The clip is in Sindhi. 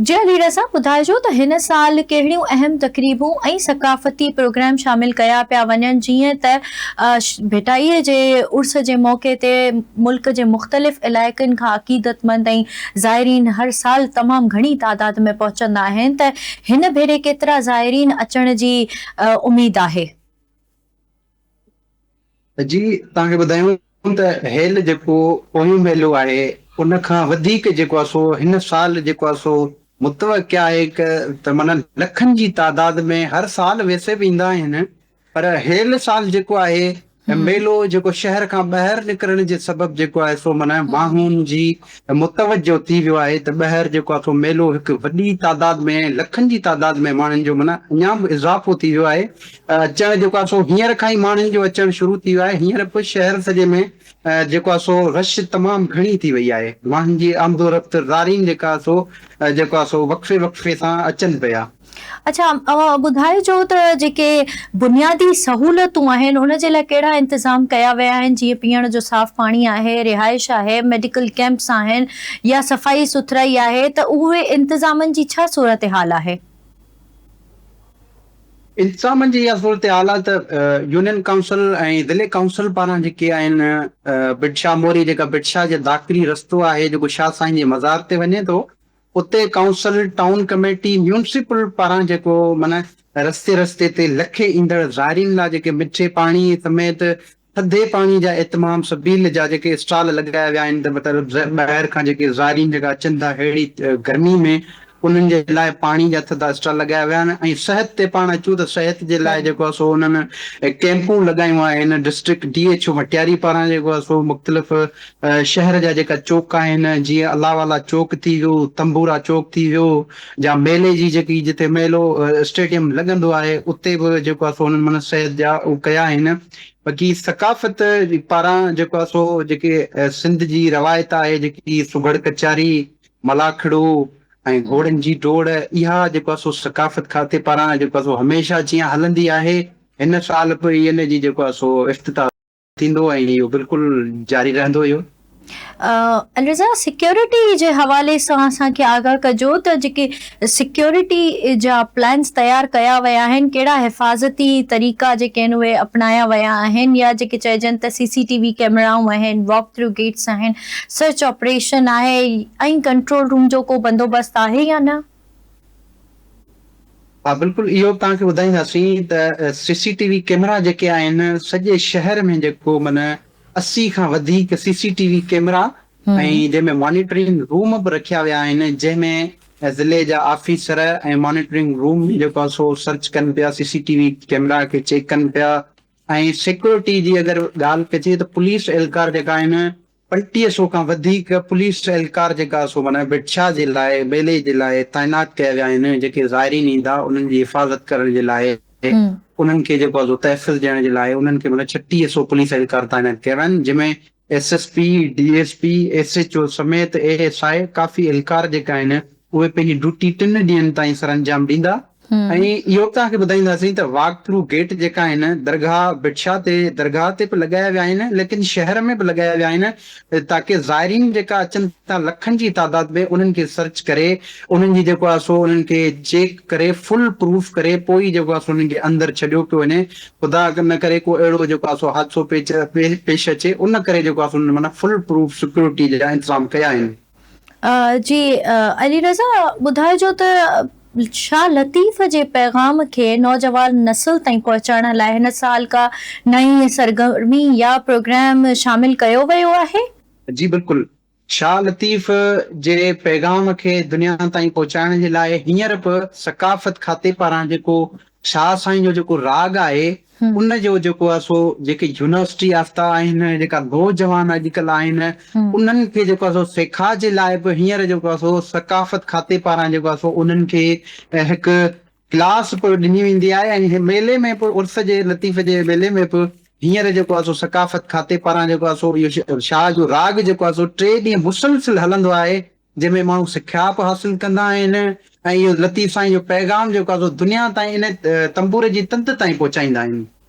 جي علي رضا ٻڌائجو ته هن سال ڪهڙيون اهم تقريبون ۽ ثقافتي پروگرام شامل ڪيا پيا وڃن جيئن ته ڀٽائي جي عرس جي موقعي تي ملڪ جي مختلف علائقن کان عقيدتمند ۽ زائرين هر سال تمام گهڻي تعداد ۾ پهچندا آهن ته هن ڀيري ڪيترا زائرين اچڻ جي اميد آهي؟ جي توهان کي ٻڌايون ته هيل جيڪو پويون ميلو آهي ان کان وڌيڪ جيڪو آهي سو هن سال جيڪو آهي سو متوقع آهي ته معنيٰ لکن جي تعداد ۾ هر سال ويسي به ايندا آهن پر هيل سال جيڪو آهي ميلو جيڪو شهر کان ٻاهر نڪرڻ جي سبب جيڪو آهي سو معنيٰ ماڻهن جي متوجه ٿي ويو آهي ته ٻاهر جيڪو آهي سو ميلو هڪ وڏي تعداد ۾ لکن جي تعداد ۾ ماڻهن جو معنيٰ اڃا به اضافو ٿي ويو آهي اچڻ جيڪو آهي سو هينئر کان ئي ماڻهن جو اچڻ شروع ٿي ويو آهي هينئر به شهر سڄي ۾ جيڪو آهي سو رش تمام گهڻي ٿي وئي آهي ماڻهن جي آمد و رفت زارين جيڪا آهي سو جيڪو آهي سو وقفي وقفي سان اچن پيا. اڇا اوهان ٻڌائجو ته جيڪي بنيادي سهولتون آهن ان جي لاء ڪهڙا انتظام ڪيا ويا آهن جيئن پيئڻ جو صاف پاڻي آهي، رهائش آهي، ميڊيڪل ڪيمپس آهن يا صفائي سٿرائي آهي ته اهي انتظامن جي ڇا صورتحال آهي؟ انتظامن جي اها صورتحال آهي ته يونين ڪائونسل ۽ ضلعي ڪائونسل پاران جيڪي آهن ڀٽ شاهه موري جيڪا ڀٽ شاهه جي داخلي رستو آهي جيڪو شاهه سائين جي مزار تي وڃي ٿو اتي ڪائونسل ٽائون ڪميٽي ميونسپل پاران جيڪو معنيٰ رستي رستي تي لکين ايندڙ زائرين لاء جيڪي مٺي پاڻي سميت ٿڌي پاڻي جا اهتمام سبيل جا جيڪي اسٽال لڳايا ويا آهن ته مطلب ٻاهر کان جيڪي زائرين جيڪا اچن ٿا ههڙي گرمي ۾ انهن جي لاء پاڻي جا ٿڌا اسٽال لڳايا ويا آهن ۽ صحت تي پاڻ اچون ته صحت جي لاء جيڪو آهي سو انهن ڪيمپون لڳايون آهن district D H O Matiari پاران جيڪو آهي سو مختلف شهر جا جيڪا چوڪ آهن جيئن الله والا چوڪ ٿي ويو تنبورا چوڪ ٿي ويو جا ميلي جي جيڪي جتي ميلو اسٽيڊيم لڳندو آهي اتي به جيڪو آهي سو انهن معنيٰ صحت جا اهي ڪيا آهن باقي ثقافت پاران جيڪو آهي سو جيڪي سنڌ جي روايت آهي جيڪي سگهڙ ڪچهري ملاکڙو ۽ گهوڙن جي ڊوڙ اها جيڪو آهي سو ثقافت کاتي پاران جيڪو آهي سو هميشه جيئن هلندي آهي هن سال به ان جي جيڪو آهي سو افتتاح ٿيندو ۽ اهو بلڪل جاري رهندو اهو. علي رضا سيڪيورٽي جي حوالي سان اسان کي آگاهه ڪجو ته جيڪي سيڪيورٽي جا پلانس تيار ڪيا ويا آهن ڪهڙا حفاظتي طريقا جيڪي آهن اهي اپنايا ويا آهن يا جيڪي چئجن ته سي سي ٽي وي ڪيمرائون آهن واڪ ٿرو گيٽس آهن سرچ آپريشن آهي ۽ ڪنٽرول روم جو ڪو بندوبست آهي يا نه؟ ها بلڪل اهو به توهان کي ٻڌائينداسين ته سي سي ٽي وي ڪيمرا جيڪي آهن سڄي شهر ۾ جيڪو معنيٰ 80 کان وڌيڪ سي سي ٽي وي ڪيمرا ۽ جنهن ۾ مانيٽرنگ روم به رکيا ويا آهن جنهن ۾ ضلعي جا آفيسر ۽ مانيٽرنگ روم ۾ جيڪو آهي سو سرچ ڪن پيا سي سي ٽي وي ڪيمرا کي چيڪ ڪن پيا ۽ سيڪيورٽي جي اگر ڳالهه ڪجي ته پوليس اهلڪار جيڪا آهن 35 سو کان وڌيڪ پوليس اهلڪار جيڪا سو معنيٰ ڀٽشاهه جي لاء ميلي جي لاء تعينات ڪيا ويا آهن جيڪي زائرين ايندا انهن جي حفاظت ڪرڻ جي لاء انهن کي جيڪو آهي سو تحفظ ڏيڻ جي لاء انهن کي معنيٰ 36 سو پوليس اهلڪار تعينات ڪيا ويا آهن جنهن ۾ S S P, D S P, S H O سميت اي ايس I ڪافي اهلڪار جيڪا آهن اهي پنهنجي ڊيوٽي ٽن ڏينهن تائين سرانجام ڏيندا. ۽ اهو به توهان کي ٻڌائينداسين ته واڪ ٿرو گيٽ جيڪا آهن درگاهه ڀٽشاهه تي درگاهه تي به لڳايا ويا آهن ليڪن شهر ۾ به لڳايا ويا آهن تاڪه زائرين جيڪا اچن ٿا لکن جي تعداد ۾ انهن کي سرچ ڪري انهن جي جيڪو آهي سو انهن کي چيڪ ڪري فل پروف ڪري پوء ئي جيڪو آهي سو انهن کي اندر ڇڏيو پيو وڃي خدا نه ڪري ڪو اهڙو جيڪو آهي سو حادثو پيچ پيش اچي ان ڪري جيڪو آهي سو انهن معنيٰ فل پروف سيڪيورٽي جا انتظام ڪيا آهن. جي علي رضا ٻڌائجو ته شاهه لطيف جي پيغام کي نوجوان نسل تائين پهچائڻ لاء هن سال ڪا نئين سرگرمي يا پروگرام شامل ڪيو ويو آهي؟ جي بلڪل شاهه لطيف جي پيغام کي دنيا تائين پهچائڻ جي لاء هينئر به ثقافت کاتي پاران جيڪو شاهه سائين جو جيڪو راڳ آهي ان جو جيڪو آهي سو جيڪي يونيورسٽي يافته آهن جيڪا نوجوان اڄڪلهه آهن انهن کي جيڪو آهي سو سيکا جي لاء به هينئر جيڪو آهي سو ثقافت کاتي پاران جيڪو آهي سو انهن کي هڪ ڪلاس به ڏني ويندي آهي ۽ ميلي ۾ به عرس جي لطيف جي ميلي ۾ به هينئر جيڪو آهي سو ثقافت کاتي پاران جيڪو آهي سو اهو شاهه جو راڳ جيڪو آهي سو ٽي ڏينهن مسلسل هلندو آهي جنهن ۾ ماڻهو سکيا به حاصل ڪندا آهن ۽ اهو لطيف سائين جو پيغام جيڪو آهي سو دنيا تائين ان تنبوري جي تند تائين پهچائيندا آهن.